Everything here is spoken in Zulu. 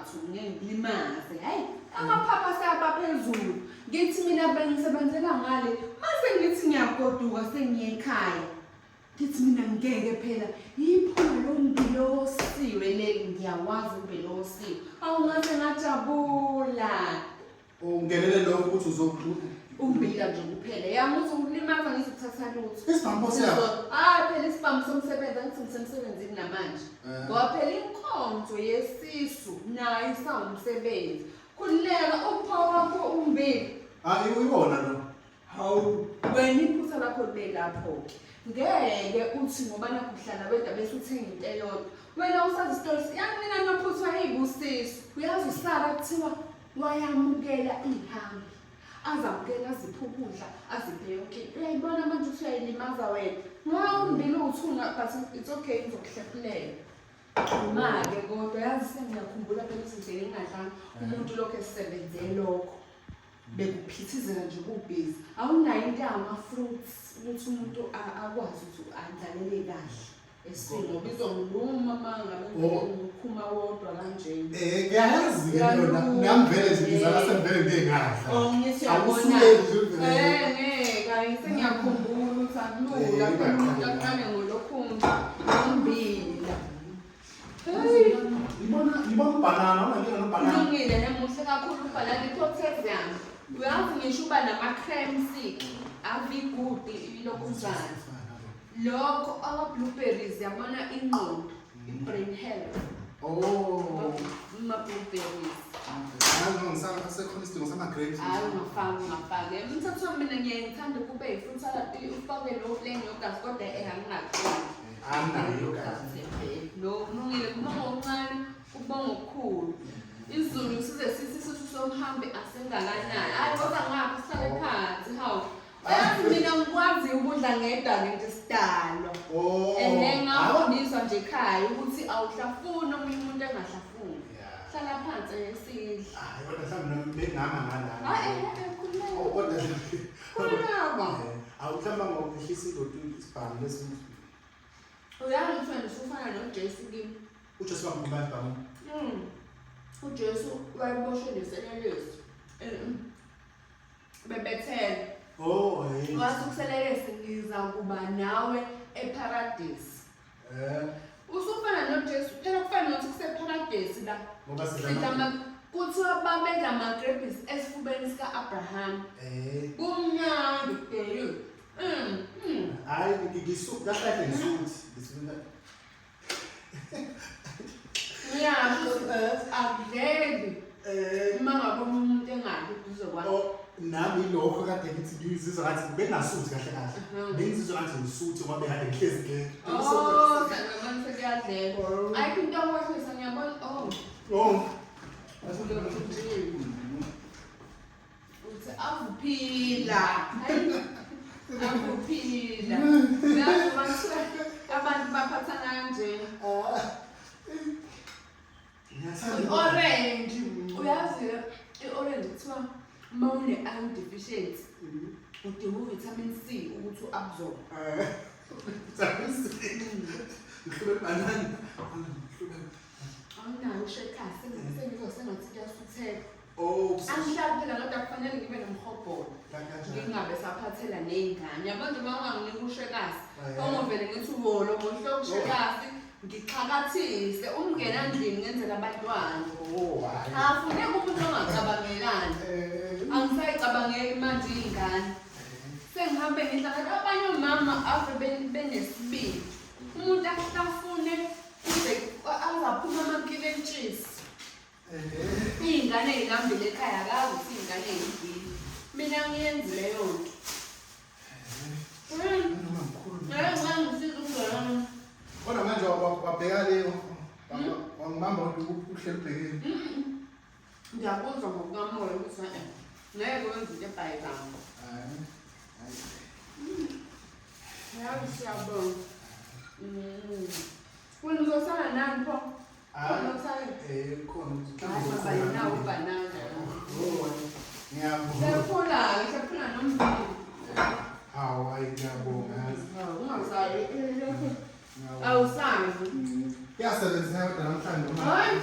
two, ngeke ngilimaze. Hayi, amaphapha asaba phezulu. Ngithi mina bengisebenzela ngale, mase ngithi ngiyagoduka sengiye ekhaya. Ngithi mina ngeke phela, yiphunga lombila osiwe leli, ngiyawazi umbila osiwe. Awu ngaze ngajabula. Ungenele lokho ukuthi uzoku Umbila nje kuphela. Yami uthi ukulimaza ngizokuthatha lutho. Isibhamu nkosi yakho. Ah phela isibhamu somsebenzi angithi ngisemsebenzini namanje. Eh. Ngoba phela inkonzo yesisu nayo isawumsebenzi. Khululeka upha wakho umbila. Ah iwona lo. Hawu wena iphutha lakho libe lapho-ke. Ngeke uthi ngoba nakho uhlala wedwa bese uthenga into eyodwa. Wena usazi isitori yani mina nophuthwa izibusiso. Uyazi uSara kuthiwa wayamukela ihambi. Azamukela aziphe ukudla, aziphe yonke into. Uyayibona manje ukuthi uyayilimaza wena. Ngawumbili uthunga but it's okay ngizokuhlephulela. Uma-ke kodwa yazi sengiyakhumbula phela ukuthi ngidlele ngingadlanga umuntu lokhu esebenze lokho. Bekuphithizela nje kubhizi. Awunayo into yama-fruits ukuthi umuntu akwazi ukuthi andlalele kahle eswini ngoba izongiluma uma ngabe Oh. ngikhuma wodwa kanjena. Eh ngiyayazi ke yona. Nami vele nje ngizala sengivele ngike ngadla. Oh, ngithi uyabona. Awusuleli nje vele. Eh ngeke, hayi sengiyakhumbula ukuthi akulula Eh, phela umuntu ingaqali. aqale ngolokhu ngombila. Hey. Ngibona ubhanana, unankinga nobhanana. Kulungile nemuhle kakhulu ubhalani i-potassium. Uyazi ngisho uba nama-cramps ave good ilokhuzana. Lokho ama-blueberries yabona ingqondo, i-brain health. Oh. Ama-blueberries. Ngazi ngisaka sekhona isidingo sama-grapes. Hayi ungafaki ungafaki. Umthatho wami mina ngiye ngithande kube yi-fruit salad ufake no plain yogurt kodwa eh angingaxoli. Anginayo yogurt. No kulungile kubonga okuncane kubonga okukhulu. Izulu size sithi isisu somhambi asingakanani. Hayi kodwa ngapha sihlale phansi hawu. Yazi mina ngikwazi ukudla ngedwa-ke nje sidalwa. Oh. And then ngafundiswa nje ekhaya ukuthi awuhlafuni omunye umuntu engahlafuni. Yeah. Hlala phansi esidla. Hayi kodwa mhlawumbe nami bengihamba ngalana. Hayi eh khululeka. Oh, kodwa Khululeka. Awu mhlawumbe ngokuhlisa indoda isibhamu lesi. Uyazi ukuthi wena usufana noJesu kimi. uJesu wamkhuluma isibhamu. UJesu wayeboshwe neselelesi. Bebethela. Oh, hey. Wathi kuselelesi ngiza kuba nawe eparadisi. Eh, Usufana noJesu phela kufana nokuthi kuseparadisi la. ngoba Sidla sidla kuthiwa babedla ama-grapes esifubeni sika-Abraham. eh Kumnandi hey. Hayi ngisuthi kahle kahle ngisuthi. Ngisuthi. Ngiyasho akudleki Eh uma ngabe umuntu engadli eduze kwakhe. Oh, nami lokho kade ngithi ngizizwa ngathi bengasuthi kahle kahle. Bengizizwa ngathi ngisuthi ngoba bekade ngihlezi ngedwa. Oh, sangamane sekuyadleka. Ayikho into okwehlisa ngiyabona. Oh, Oh. uthi avuphila. Hayi. Avuphila. Uyazi uma kuthiwa abantu baphathana kanje. Ngiyathanda. I-orange. Uyazi i-orange kuthiwa uma une-iron deficiency udinga u-vitamin C ukuthi u-absorb. Eh. Vitamin C. Ngihlule banana. Ngihlule. Awunayo ushekasi sengizosengathi kuyasutheka. Oh, Angihlali phela kodwa kufanele ngibe nomhobholo. kanjani? Ngingabe saphathela ney'ngane. Yabo nje uma unganginika ushekasi, Eh. ongovele ngithi wolo ngohloko ushekasi, ngixhakathise umngena ndlini ngenzela abantwana. Oh, hayi. Afuneka umuntu ongacabangelani. Eh. Angisayicabangeli manje iy'ngane. Sengihambe ngihlangana abanye omama ave benesibindi. Umuntu ahlafune kuze azaphuma amakilentshisi. Iy'ngane y'lambile ekhaya akazi ukuthi iy'ngane y'dlile. Mina ngiyenzi leyo nto. Noma mkhulu. Ngeke ngangisiza ukuzwana. Kodwa manje wabheka le wangibamba ukuthi uhleli ubhekile. Ngiyakuzwa ngokukamoya ukuthi eh, ngeke wenze into ebhayizanga. Hayi. Hayi. Yazi siyabonga. Wena uzosala nani pho? Khona okusale? Eh, khona. Hayi baba yena ubhanana. Oh, ngiyabonga. Sephula-ke, sephula nomzimba. Hawu, hayi ngiyabonga yazi. Ungasali. Ngiyabonga. Awusazi. Kuyasebenziseka kodwa namhlanje uma Hayi.